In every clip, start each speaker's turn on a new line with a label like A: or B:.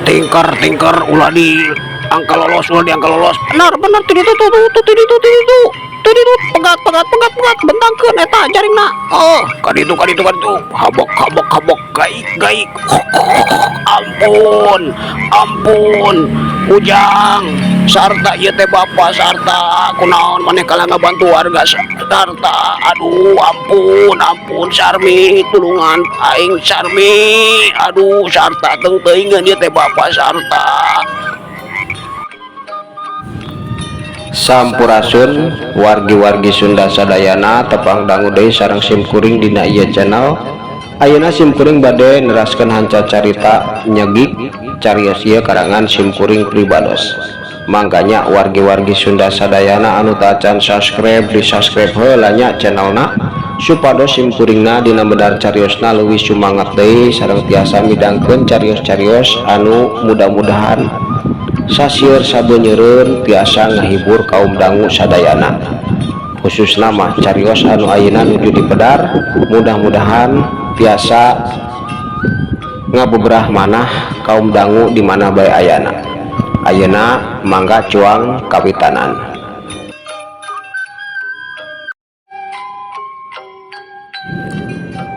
A: Tingker tingker, ulah di angka lolos, ulah di angka lolos. Benar benar, tuh itu tuh tuh tuh tuh itu tuh itu tuh itu, pegat pegat pegat pegat, bentangkeun eta jaringna. Oh, kaditu kaditu kaditu, habok habok habok, gaik gaik. Ampun ampun, Ujang sarta, ieu teh bapak sarta. Kunaon maneh kalah ngabantu warga sarta? Aduh, ampun ampun, Sarmi, tulungan aing, Sarmi. Aduh, sarta, teu teuingeun ieu teh bapak sarta.
B: Sampurasun, wargi-wargi Sunda sadayana. Tepang dangu deui sareng simkuring dina ieu channel. Ayeuna simkuring bade neraskeun hanca carita nyegik carios ieu karangan simkuring pribados. Mangkanya wargi-wargi Sunda sadayana anu tacan subscribe, di subscribe heula nya channelna, supados simkuringna dina medar cariosna leuwih sumangat deui sareng tiasa midangkeun carios-carios anu mudah-mudahan sasieur sabenyeureun tiasa ngahibur kaum dangu sadayana, khususna mah carios anu ayeuna nuju dipedar, mudah-mudahan tiasa ngabeberah manah kaum dangu di mana bae ayana. Ayeuna mangga cuang kawitanan.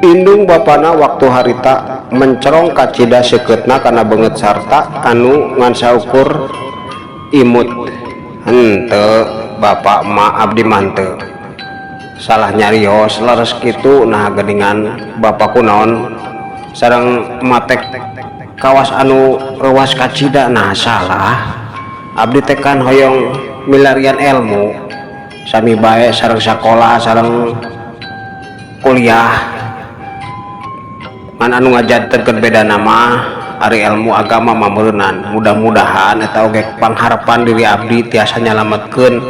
B: Indung bapana waktu harita mencerong kacida sekeutna kana beungeut sarta anu ngan saukur imut. "Henteu, Bapak, Ma, abdi mah henteu salah nyarios leres kitu. Nah, geuningan Bapak kunaon sareng matek kawas anu reuwas kacida? Nah, salah abdi teh kan hoyong milarian ilmu sami bae sareng sakola sareng kuliah, ngan anu ngajantenkeun beda nama ari ilmu agama mah meureunan. Mudah-mudahan eta oge pangharapan diri abdi tiasa nyalametkeun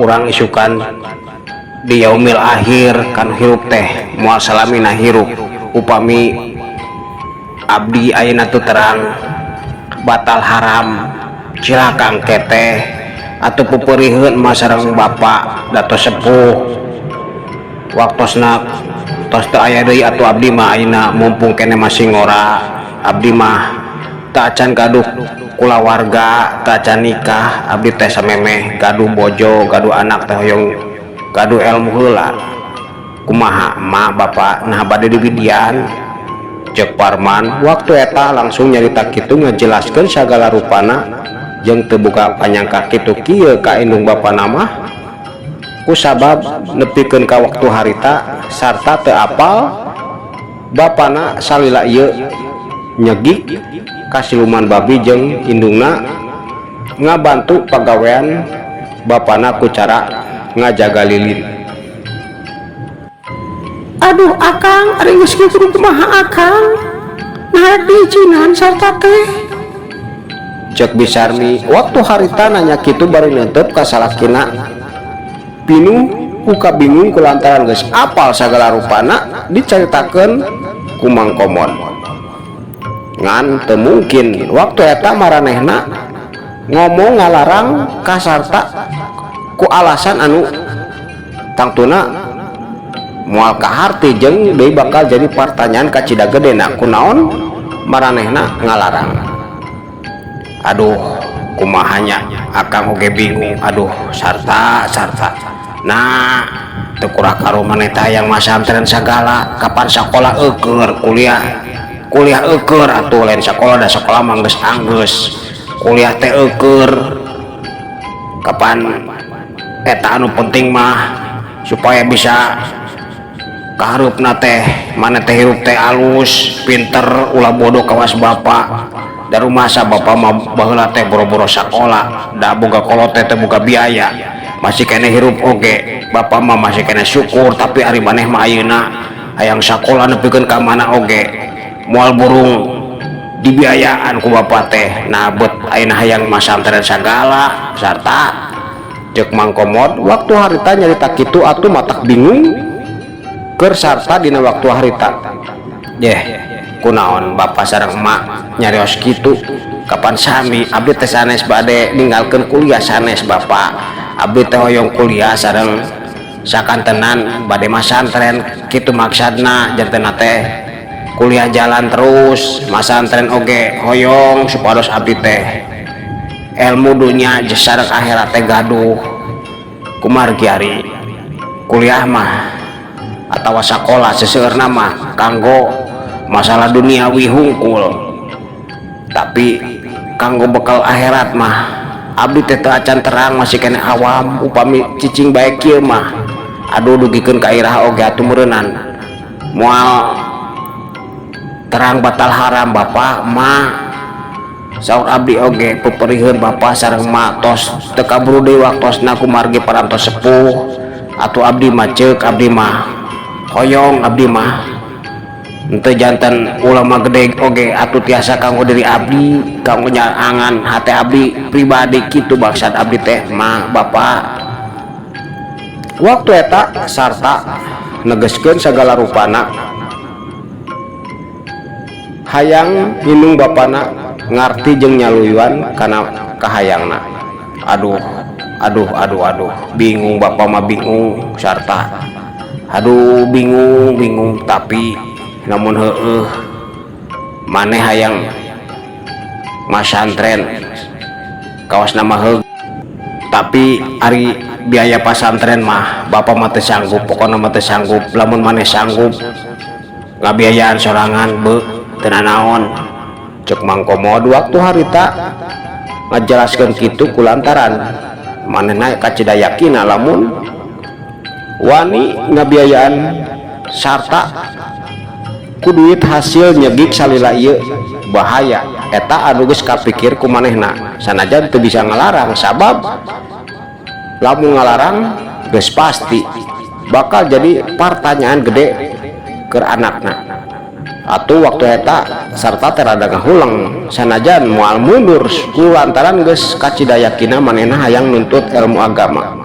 B: urang isukan di yaumil akhir. Kan hirup teh moal salamina hirup. Upami abdi ayeuna teu terang batal haram, cilaka engke teh atuh, puperiheun mah sareng bapak da tos sepuh, waktosna tos teu aya deui. Atuh abdi mah ayeuna mumpung keneh masih ngora, abdi mah teu acan gaduh kulawarga, teu acan nikah. Abdi teh samemeh gaduh bojo, gaduh anak teh hoyong gaduh ilmu heula. Kumaha, Ma, Bapak, nah bade dibidian?" Cek Parman waktu eta langsung nyarita kitu, ngajelaskeun sagala rupana jeung teu boga panyangka kitu kieu ka indung bapana mah, kusabab nepikeun ka waktu harita sarta teu apal bapana salila ieu nyegik ka siluman babi jeung indungna ngabantu pagawean bapana ku cara ngajaga lilin.
A: Aduh, Akang, ari geus kieu kudu kumaha, Akang? Nah, rek diizinan sarta teh?
B: Cek Bisarmi waktu harita nanya kitu bari neuteup ka salakina, pinuh ku kabingung kulantaran geus apal sagala rupana dicaritakeun ku Mang Komon. Ngan teu mungkin waktu eta maranehna ngomong ngalarang ka sarta ku alasan anu tangtuna moal kaharti jeung deui bakal jadi pertanyaan kacida gedena, kunaon maranehna ngalarang. "Aduh, kumahanya, Akang oge bingung. Aduh, sarta sarta, nah." Teu kurang karuh maneh teh hayang masantren sagala. Kapan sakola eueur, kuliah kuliah eueur atuh, lain sakola, da sakola mah geus anggeus, kuliah teh eueur. Kapan eta anu penting mah supaya bisa kaharupna teh maneh teh hirup teh alus, pinter, ulah bodoh kawas bapak. Da rumasa bapak mah baheula teh boro-boro sakola, da boga kolot teh teu boga biaya, masih keneh hirup oge bapak mah masih keneh syukur. Tapi ari maneh mah ayeuna hayang sakola nepikeun ka mana oge moal burung dibiayaan ku bapak teh. Nah, bet ayeuna hayang masantren sagala, Sarta, cek Mang Komod. Waktu harita nyarita kitu atuh matak bingung keur Sarta dina waktu harita. Yeh, kunaon bapak sareng emak nyarios kitu? Kapan sami abdi teh sanes bade ninggalkeun kuliah, sanes, bapak. Abdi teh hoyong kuliah sareng sakantenan bade masantren kitu maksudna. Jantena teh kuliah jalan terus, masantren oge hoyong, supados abdi teh ilmu dunia sareng akhirat teh gaduh. Kumargi ari kuliah mah atawa sakola seseueurna mah kanggo masalah duniawi hungkul, tapi kanggo bekal akhirat mah abdi teh teu acan terang, masih keneh awam. Upami cicing bae kieu mah, aduh, dugikeun ka iraha oge atuh meureunan moal terang, batal haram, bapak, emak. Saur abdi oge peperiheun bapak sareng emak tos teu kaburu deui waktosna kumargi parantos sepuh atuh. Abdi mah, ceuk abdi mah, hoyong abdi mah henteu janten ulama gede oge atuh tiasa kanggo diri abdi, kanggo nyaangan hate abdi pribadi, kitu maksud abdi teh mah, bapak. Waktu eta Sarta negeskeun sagala rupana hayang indung bapana ngarti jeung nyaluyuan kana kahayangna. Aduh, aduh, aduh, aduh, bingung bapak mah, bingung, Sarta. Aduh, bingung, bingung. Tapi namun heueuh maneh hayang masantren kawas nama heug, tapi ari biaya pasantren mah bapak mah teu sanggup, pokokna mah teu sanggup. Lamun maneh sanggup ngabiayaan sorangan, be teu nanaon, cek Mang Komod. Waktu harita ngajelaskeun kitu kulantaran manehna kacida yakina lamun wani ngabiayaan Sarta ku duit hasil nyegik salila ieu bahaya. Eta anu geus kapikir ku manehna, sanajan teu bisa ngalarang, sabab lamun ngalarang geus pasti bakal jadi pertanyaan gede ke anakna. Atau waktu eta Sarta teh rada ngahuleng, sanajan moal mundur ku lantaran geus kacida yakina manehna hayang nuntut ilmu agama.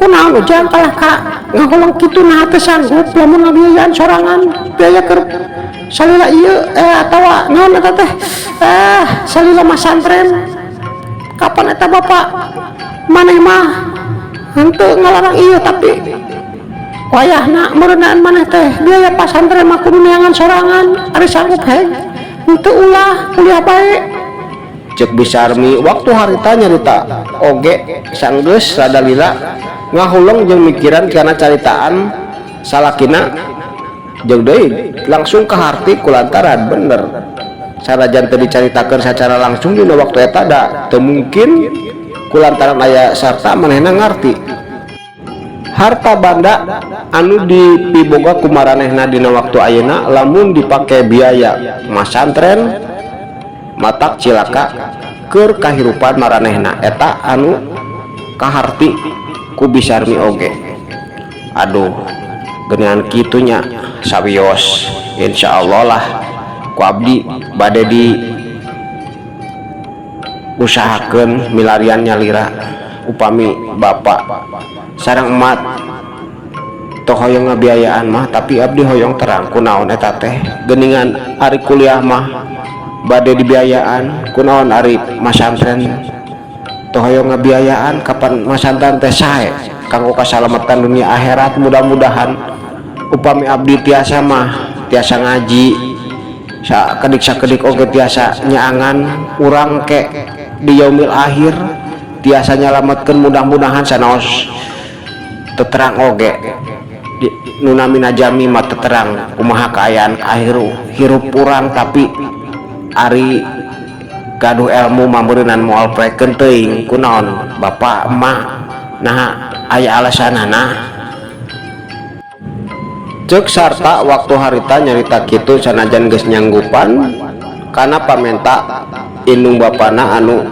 B: Kunaon, Ujang, kalah ka ngahuleng kitu? Nah, teu sanggup lamun ngabiayaan sorangan biaya keur salila ieu atawa naon eta teh, salila masantren? Kapan eta bapak maneh mah henteu ngalarang ieu, tapi wayahna meureunan maneh teh biaya pasantren mah kudu neangan sorangan. Ari sanggup heg, henteu ulah, kuliah bae, cek Bi Sarmi. Waktu harita nyarita oge sanggeus rada lila ngahuleng jeung mikiran kana caritaan salakina, jeung deui langsung kaharti kulantaran bener, sanajan teu dicaritakeun secara langsung dina waktu eta, da teu mungkin kulantaran aya Sarta manehna ngarti harta banda anu dipiboga ku maranehna dina waktu ayeuna lamun dipake biaya masantren matak cilaka keur kahirupan maranehna. Eta anu kaharti ku Bi Sarmi oge. Aduh, geningan kitunya, sawios insya Allah lah ku abdi bade di usahakeun milarian nyalira. Upami bapak sareng emak teu hoyong ngabiayaan mah, tapi abdi hoyong terang kunaon eta teh. Geningan ari kuliah mah bade dibiayaan, kunaon ari masantren teu hoyong ngabiayaan? Kapan masantren teh sae kanggo kasalamatan dunia akhirat. Mudah-mudahan upami abdi tiasa mah tiasa ngaji sakedik sakedik oge tiasa nyaangan urang ke di yaumil akhir. Tiasa nyalametkeun, mudah-mudahan sanaos teu terang oge di, nu namina jalmi mah teu terang kumaha kaayaan akhir hirup urang, tapi ari gaduh ilmu mah meureunan moal poekeun teuing. Kunaon, Bapak, Emak, nah aya alasanana? Cek Sarta waktu harita nyarita kitu, sanajan geus nyanggupan kana pamenta indung bapana anu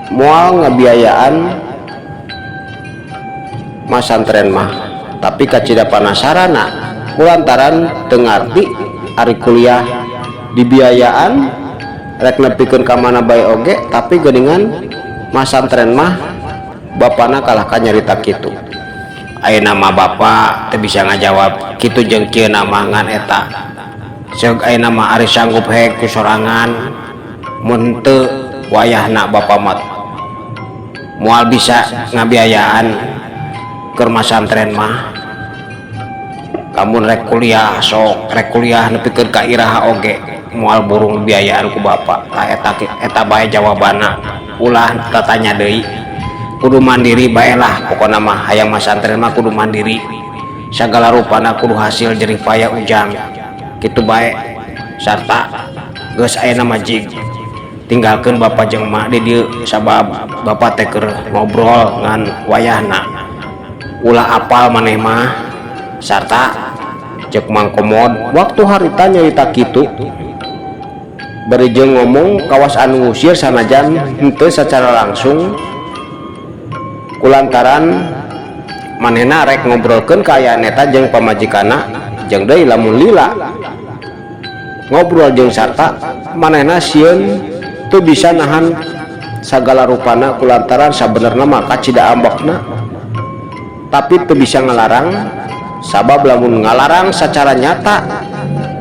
B: moal ngabiayaan masantren mah, tapi kacida panasarana kulantaran teu ngarti ari kuliah dibiayaan rek nepikeun ka mana bae oge, tapi geuningan masantren mah bapana kalah ka nyarita kitu. Ayeuna mah Bapak teu bisa ngajawab kitu jeung kieu mah, ngan eta ceuk ayeuna mah ari sanggup hek ku sorangan, mun teu wayahna Bapak mah moal bisa ngabiayaan keur masantren mah. Lamun rek kuliah, sok rek kuliah nepikeun ka iraha oge moal burung biayaan ku Bapak. Tah, eta eta bae jawabanna, ulah tatanya deui. Kudu mandiri bae lah pokona mah. Hayang masantren mah kudu mandiri, sagala rupana kudu hasil jerih payah Ujang, kitu bae. Sarta geus, ayeuna mah jig tinggalkeun Bapak jeung Emak di dieu, sabab Bapak teh keur ngobrol ngan wayahna ulah apal maneh mah, Sarta, cek Mang Komod waktu harita nyarita kitu bari jeung ngomong kawas anu ngusir, sanajan henteu secara langsung, kulantaran manehna rek ngobrolkeun kaayaan eta jeung pamajikanna. Jeung deui lamun lila ngobrol jeung Sarta, manehna sieun teu bisa nahan sagala rupana, kulantaran sabenerna mah kacida ambekna, tapi teu bisa ngalarang, sabab lamun ngalarang secara nyata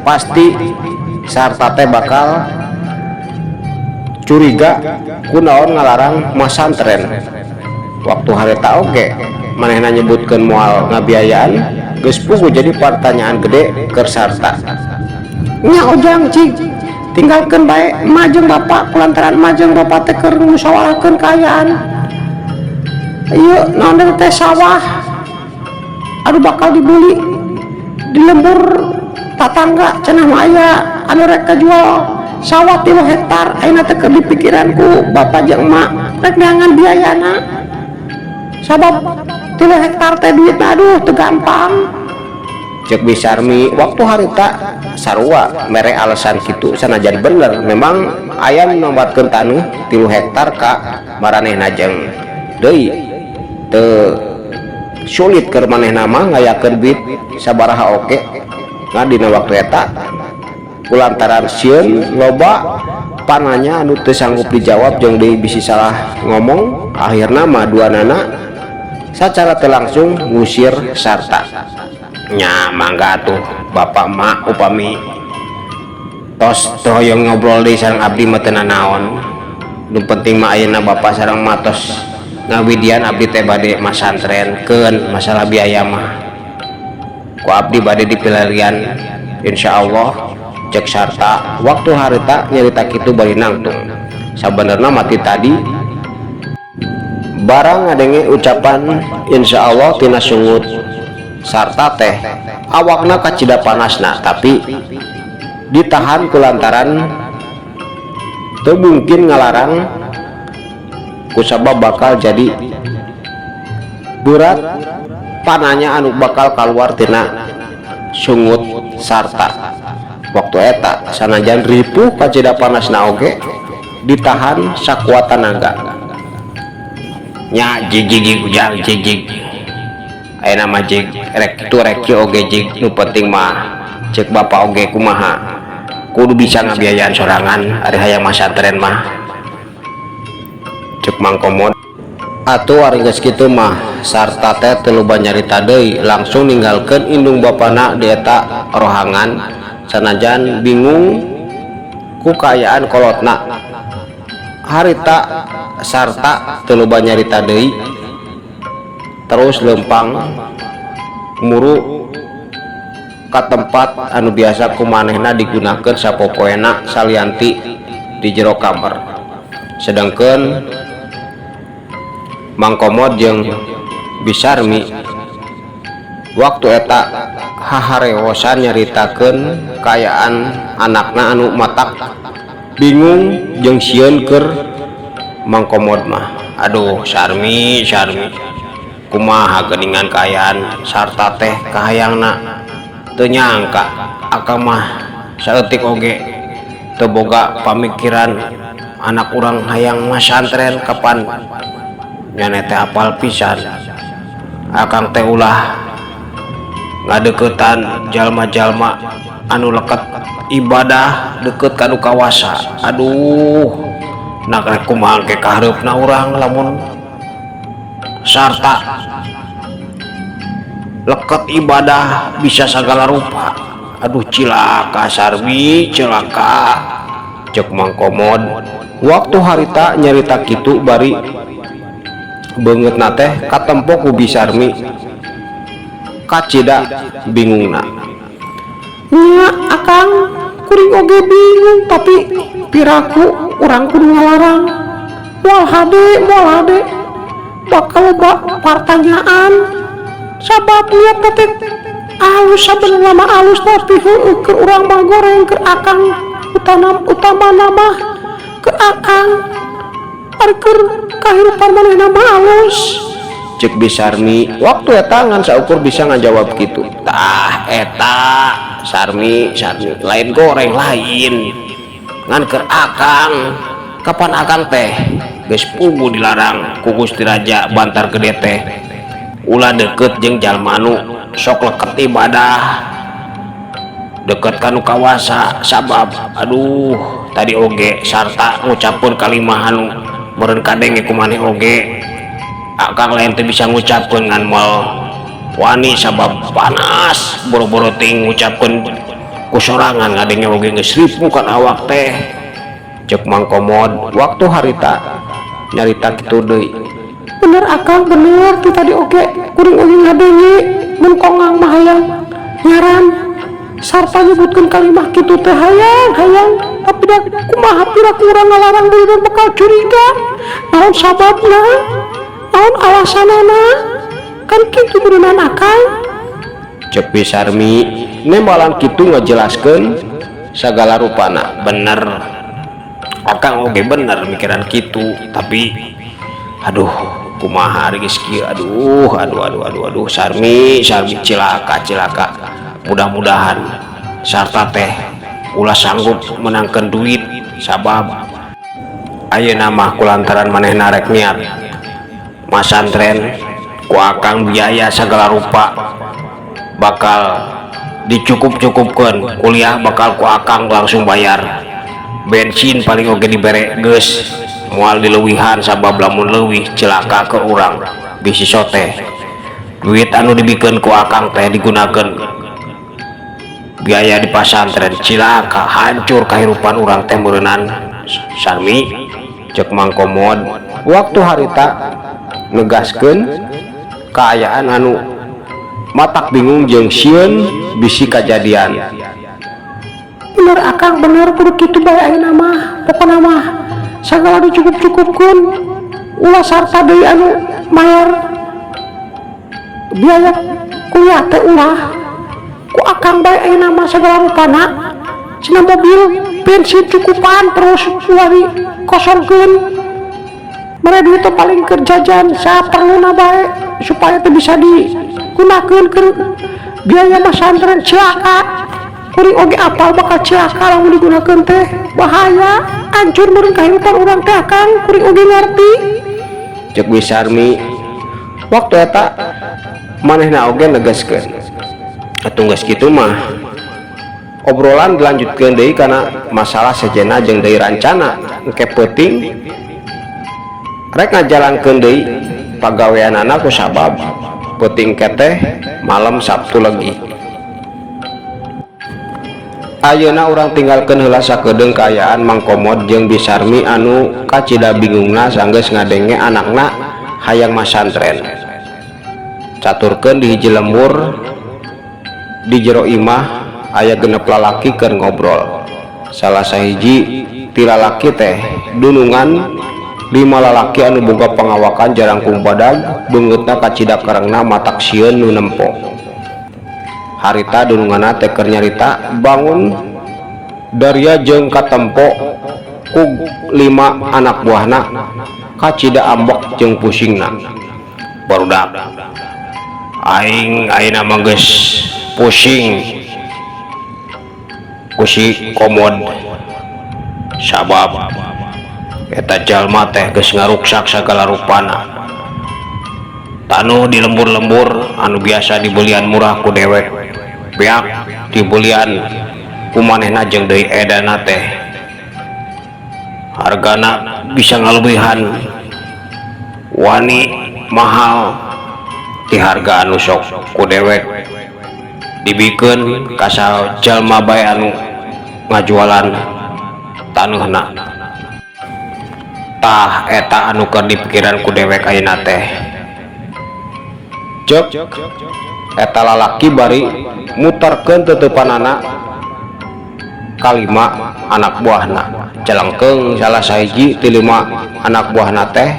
B: pasti Sarta teh bakal curiga kunaon ngalarang masantren. Waktu harita oge manehna nyebutkeun moal ngabiayaan geus puguh jadi pertanyaan gede keur Sarta nya. Ojang, cig tinggalkeun bae emak jeung bapak, kulantaran emak jeung bapak teh keur musyawarahkeun kaayaan ieu naon teh, sawah aduh bakal dibeli di lembur tatangga. Cenah mah aya anu rek kajual sawah 3 hektar. Ayeuna teh keur dipikiran ku bapak jeung emak rek neangan biayana, sabab 3 hektar teh duitna aduh teu gampang, cek Bi Sarmi waktu harita sarua mere alasan kitu. Sanajan bener memang aya nu nombatkeun taneuh 3 hektar ka maranehna, jeung deui teu sulit keur manehna mah ngayakeun duit sabaraha oge, ngan dina waktu eta kulantaran sieun loba pananya anu teu sanggup dijawab jeung deui bisi salah ngomong, akhirna mah duanana sacara teu langsung ngusir Sarta nya. Mangga tuh, Bapak, Mak, upami tos teu hoyong ngobrol deui sareng abdi mah teu nanaon. Nu penting mah ayeuna Bapak sareng Mak tos ngawidian abdi teh bade masantren. Keun masalah biaya mah ku abdi bade dipilarian, insyaallah, cek Sarta waktu harita nyarita kitu bari nangtung. Sabenerna mati tadi barang ngadenge ucapan insyaallah tina sungut Sarta teh awakna kacida panasna, tapi ditahan kulantaran teu mungkin ngalarang kusabab bakal jadi berat pananya anu bakal keluar tina sungut Sarta waktu eta. Sanajan ripuh kacida panasna oge ditahan sakuat tanaga nya. Jig jig jig, Ujang, jig jig, ayeuna mah jig rek kitu rek kieu oge jig, nu penting mah cek Bapak oge kumaha kudu bisa ngabiayaan sorangan ari hayang masantren mah, cek Mang Komod. Atuh ari geus kitu mah Sarta teh teu loba nyarita deui, langsung ninggalkeun indung bapana di eta rohangan, sanajan bingung ku kaayaan kolotna harita. Sarta teu loba nyarita deui, terus lempang muru ka tempat anu biasa ku manehna digunakeun sapopoena salianti di jero kamar. Sedangkan Mang Komod jeung Bi Sarmi waktu eta haharewosan nyaritakeun kaayaan anakna anu matak bingung jeung sieun keur Mang Komod mah. Aduh, Sarmi, Sarmi, kumaha geuningan kaayaan sarta teh kahayangna. Teu nyangka akang mah saeutik oge teu boga pamikiran anak urang hayang masantren. Kapan nyana teh apal pisan akang teh ulah ngadeukeutan jalma-jalma anu leket ibadah, deket ka nu kawasa. Aduh, nak rek kumaha ke kahareupna urang lamun sarta leket ibadah bisa segala rupa. Aduh, cilaka, Sarmi, cilaka, cek Mang Komod waktu harita nyarita kitu bari beungeutna teh katempo ku Bi Sarmi kacida bingungna.
C: Nya, Akang, kuring oge bingung, tapi piraku urang kudu ngalarang. Moal hade, moal hade, bakal loba pertanyaan sabab niat teh alus, sabenerna mah alus, tapi heueuh keur urang mah goreng, keur Akang utama utama mah ke Akang. Ari keur kahirupan manehna mah alus.
B: Cek Bi Sarmi waktu eta ngan saukur bisa ngajawab kitu. Tah eta, Sarmi, Sarmi, lain goreng, lain ngan keur akang. Kapan akang teh geus puguh dilarang ku Gusti Raja Bantar Gede teh ulah deket jeung jalma anu sok leket ibadah, deket kanu kawasa. Sabab aduh, tadi oge sarta ngucapkeun kalimah anu meureun kadenge ku maneh oge. Akang lain teu bisa ngucapkeun, ngan moal wani sabab panas, boro-boro ting ngucapkeun ku sorangan, ngadenge oge geus ripuh kan awak teh, cek Mang Komod waktu harita nyarita kitu deui.
C: Bener, Akang, bener. Ti tadi oge kuring oge ngadenge mun kongang mah hayang nyaran sarta nyebutkeun kalimah kitu teh hayang hayang, tapi da kumaha piraku urang ngalarang deui bakal curiga, naon sababna, naon alasanana, kan kitu beuneunan, Akang.
B: Cek Bi Sarmi nembalan kitu ngajelaskeun sagala rupana. Bener, Akang oge bener mikiran kitu, tapi aduh, kumaha ari geus kieu. Aduh, aduh, aduh, aduh, aduh, Sarmi, Sarmi, cilaka, cilaka. Mudah-mudahan sarta teh ulah sanggup menangkan duit, sabab ayeuna mah kulantaran manehna rek niat masantren, ku akang biaya segala rupa bakal dicukup-cukupkan. Kuliah bakal ku akang langsung bayar, bensin paling oge dibere, geus moal dileuwihan, sabab lamun leuwih cilaka ke urang. Bisi sote duit anu dibikeun ku akang teh digunakan biaya di pasantren, cilaka, hancur kehidupan urang teh meureunan, Sarmi, cek Mang Komod waktu harita negaskeun kaayaan anu matak bingung jeung sieun bisi kajadian.
C: Bener, Akang, bener, kudu kitu bae ayeuna mah. Pokona mah sagala dicukup-cukupkeun, ulah sarta deui anu mayar biaya kuliah teh, ulah, ku Akang bae ayeuna mah sagala rupana. Cenah mobil bensin cukupan, terus ulah dikosongkeun. Mere duit teh paling keur jajan saperluna bae supaya teh bisa digunakeun keur biaya masantren. Cilaka, kuring oge apal bakal cilaka lamun digunakeun teh, bahaya, hancur meureun kahirupan urang teh, Akang. Kuring oge ngarti.
B: Cek Bi Sarmi waktu eta manehna oge negaskeun. Atuh geus kitu mah obrolan dilanjutkeun deui kana masalah sejenna jeung deui rancana engke peuting rek ngajalankeun deui pagaweanana, ku sabab peuting teh malam Sabtu Legi. Ayeuna urang tinggalkeun heula sakedeung kaayaan Mang Komod jeung Bi Sarmi anu kacida bingungna sanggeus ngadenge anakna hayang masantren. Caturkeun di hiji lembur, di jero imah aya 6 lalaki keur ngobrol. Salah sahiji ti lalaki teh dunungan. Lima lalaki anu boga pangawakan jalangkung badag beungeutna kacida kerengna matak sieun nu nempo. Harita dununganna teh keur nyarita bangun daria jeung katempo ku lima anak buahna kacida ambek jeung pusingna. Barudak aing ayeuna mah geus pusing ku si Komod, sabab eta jalma teh geus ngaruksak sagala rupana. Tanu di lembur-lembur anu biasa dibelian murah ku dewek beak dibelian ku manehna jeung deui edana teh hargana bisa ngalebihan wani mahal ti harga anu sok ku dewek dibikeun ka jalma bae anu ngajualan taneuhna. Tah eta anu keur dipikiran ku dewek ayeuna teh, cek eta lalaki bari muterkeun teuteupanana kalima anak buahna. Celengkeung salah sahiji ti lima anak buahna teh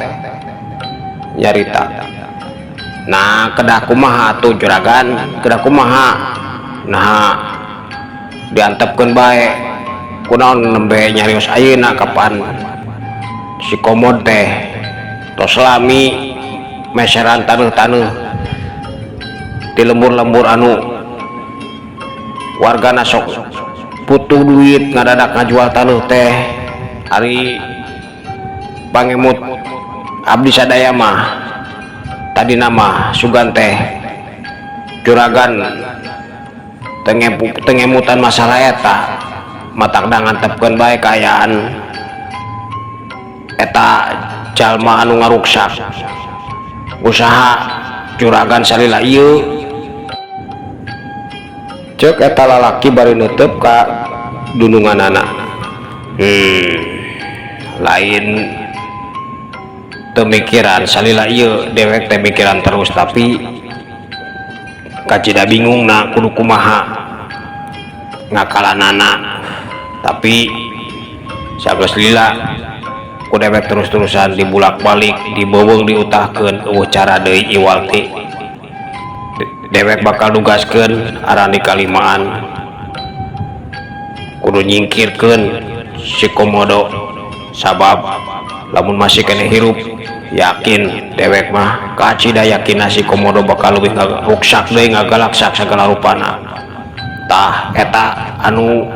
B: nyarita, "Nah, kedah kumaha atuh, juragan? Kedah kumaha? Nah, diantepkeun bae. Kunaon nembe nyarios ayeuna? Kapan si Komod teh tos lami meseran taneuh-taneuh di lembur-lembur anu wargana sok butuh duit ngadadak ngajual taneuh teh. Ari pangemut abdi sadaya mah tadi nama sugan teh juragan tengemutan masalah eta, matak ngantepkeun bae kaayaan eta jalma anu ngaruksak usaha juragan salila ieu," cek eta lalaki bari nutup ka dununganana. Lain pemikiran salila ieu, dewek teh mikiran terus, tapi kacida bingung na kudu kumaha ngakalanana. Tapi sageus lila ku dewek terus-terusan dibulak-balik, dibeuweung, diutahkeun, euweuh cara deui iwal ti dewek bakal nugaskeun arani kalimaan kudu nyingkirkeun si Komodo, sabab lamun masih keneh hirup, yakin dewek mah kacida yakin si Komodo bakal lebih ruksak deui, ngagalaksak segala rupana. Tah, eta anu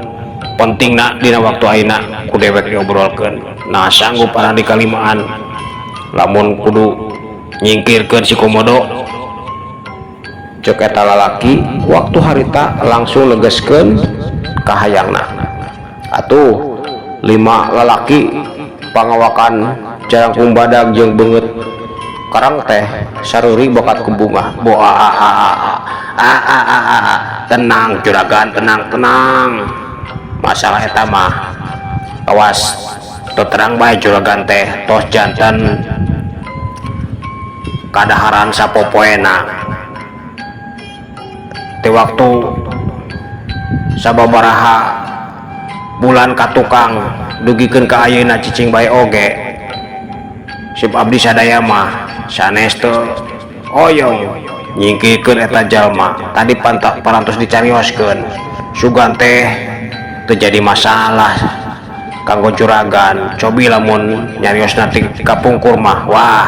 B: pentingna dina waktu ayeuna ku dewek diobrolkeun. Nah, sanggup arani kalimaan lamun kudu nyingkirkeun si Komodo?" Cek eta lalaki waktu harita langsung legeskeun kahayangna. Atuh lima lalaki pangawakan jalangkung badag jeung beungeut karang teh saruri bakat kubungah. "Bo a a a a a a a a, tenang juragan, tenang, tenang. Masalah eta mah awas terang bae juragan teh tos janten kadaharan sapopoena ti waktu sababaraha bulan ka tukang dugikeun ka ayeuna, cicing bae oge. Sip, abdi sadaya mah sanes teu oyong nyingkirkeun eta jalma. Tadi pantak parantos dicarioskeun, sugan teh teu jadi masalah kanggo juragan. Cobi lamun nyariosna ti kapungkur mah, wah,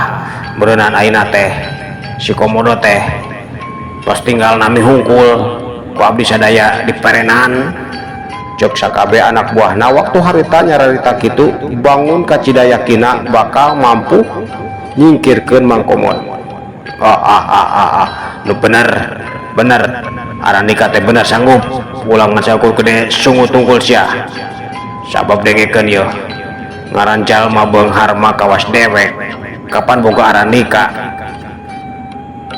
B: beureunan ayeuna teh si Komodo teh tos tinggal nami hungkul ku abdi sadaya diperenan," cek sakabe anak buahna waktu harita nyararita kitu. Bangun kacida yakina bakal mampu nyingkirkeun Mang Komod. "Oh, ah ah ah ah, nu bener bener arandika teh, bener sanggup. Ulah ngan saukur gede sungut tungkul sia, sabab dengekeun yeuh, ngaran jalma beunghar mah kawas dewek. Kapan boga arandika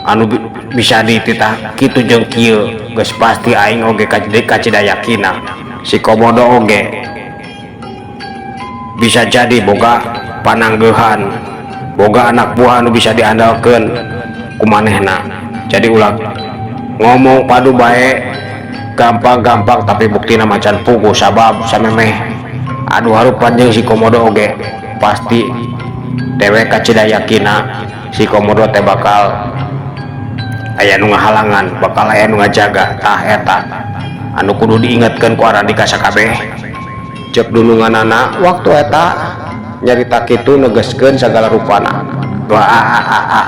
B: anu bisa dititah kitu jeung kieu? Geus pasti aing oge kacida yakina si Komodo oge bisa jadi boga pananggeuhan, boga anak buah anu bisa diandalkeun ku manehna. Jadi ulah ngomong padu bae gampang-gampang, tapi buktina macan puguh, sabab samemeh adu harupan jeung si Komodo oge pasti Dewek kacida yakina si Komodo teh bakal aya nu ngahalangan, bakal aya nu ngajaga. Tah, eta anu kudu diingetkeun ku Arandika sakabeh, cek dununganana. Waktu eta nyarita kitu, negeskeun sagala rupana. Wah, ah, ah, ah, ah,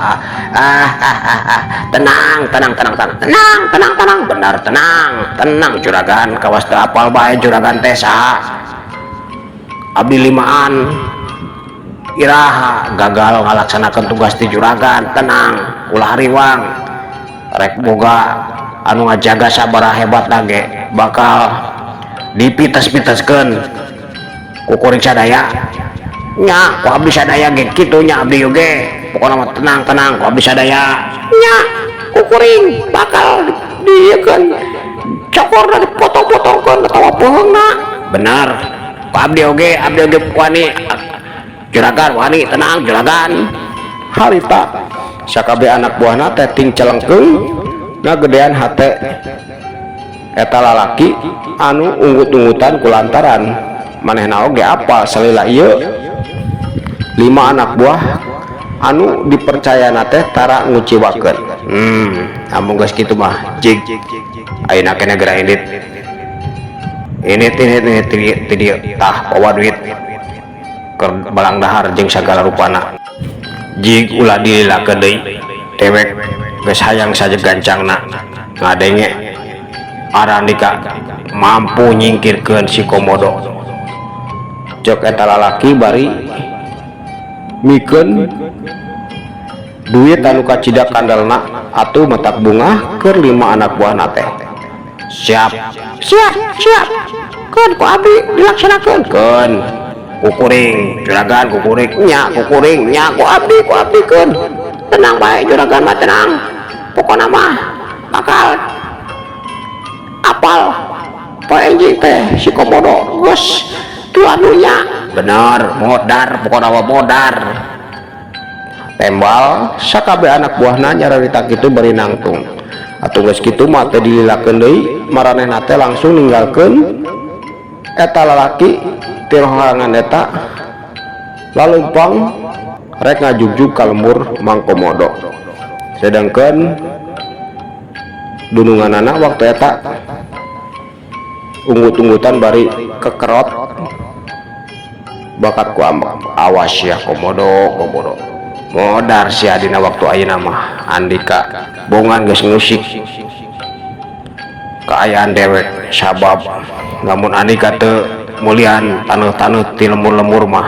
B: ah, ah, ah, ah. Tenang, tenang, tenang, tenang, tenang, tenang, tenang, benar, tenang, tenang, juragan. Kawas teu apal bae juragan teh saha. Abdi limaan iraha gagal ngalaksanakeun tugas di juragan. Tenang, ulah riwang. Rek boga anu ngajaga sabaraha hebat lage, bakal dipites-piteskeun ku kuring sadaya nya, ku abdi sadaya ge kitu nya. Abdi oge pokona mah tenang, tenang, ku abdi sadaya
C: Nya, ku kuring bakal diieukeun, cokorna dipotong-potongkeun atawa peheungna.
B: Benar, ku abdi oge, abdi oge wani, juragan, wani. Tenang, juragan.
A: Harita sakabeh anak buahna teh ting celengkeung ngagedean hate eta lalaki anu unggut-unggutan, kulantaran manehna oge apal salila ieu lima anak buah anu dipercayana teh tara nguciwakeun.
B: Amun geus kitu mah, jig, ayeuna keneh geura indit, ini ini ini ti ti dieu. Tah, bawa duit keur balang dahar jeung sagala rupana. Jig, ulah dililakeun deui. Dewek geus hayang saja gancangna ngadenge Arandika mampu nyingkirkeun si Komodo,
A: cek eta lalaki bari mikeun duit anu kacida kandalna. Atuh matak bungah keur lima anak buahna teh.
B: Siap.
C: Siap, siap, keun ku abdi dilaksanakeun.
B: Keun ku kuring, juragan, ku kuring nya, ku kuring nya,
C: Ku abdi, ku abdi keun. Tenang bae juragan mah, tenang. Pokona mah bakal apal poe enjing teh si Komodo geus tuanunya.
B: Bener, modar, pokona mah modar.
A: Tembal sakabeh anak buahna nyararita kitu bari nangtung. Atuh geus kitu mah teu dililakeun deui, maranehna teh langsung ninggalkeun eta lalaki ti rohangan eta, lalumpang rek ngajugjug ka lembur Mang Komodo. Sedangkan dununganana waktu eta unggut-unggutan bari kekerot bakat ku ambek.
B: Awas ya, Komodo, Komodo, modar sia dina waktu ayeuna mah. Andika bongan geus ngusik kaayaan dewek, sabab lamun Andika teu mulian taneuh-taneuh ti lembur-lembur mah,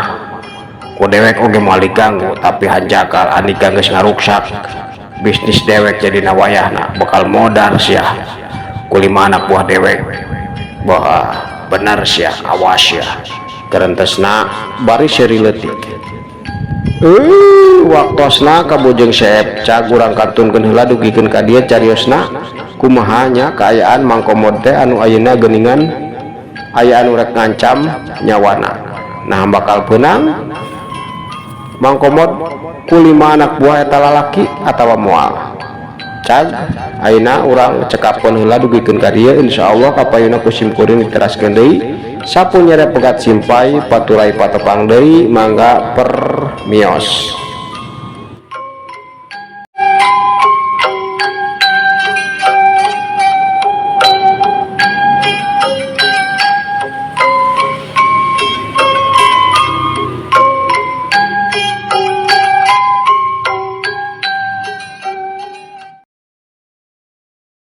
B: ku dewek oge moal diganggu. Tapi hanjakal Andika geus ngaruksak bisnis dewek, jadi wayahna bakal modar sia ku lima anak buah dewek. Wah, bener sia, awas ya.
A: Kerentesna bari seuri leutik. Waktosna kabujeng seep. Cag, urang kantunkeun heula dugikeun ka dieu cariosna. Kumaha nya kaayaan Mang Komod teh anu ayeuna geuningan aya anu rek ngancam nyawana? Nah, bakal beunang Mang Komod ku lima anak buah eta lalaki atawa moal? Cag, ayeuna urang cekapkeun heula dugikeun ka dieu. Insyaallah kapayuna ku sim kuring diteraskeun deui. Sapu nyere pegat simpay paturay patepang deui. Mangga, permios.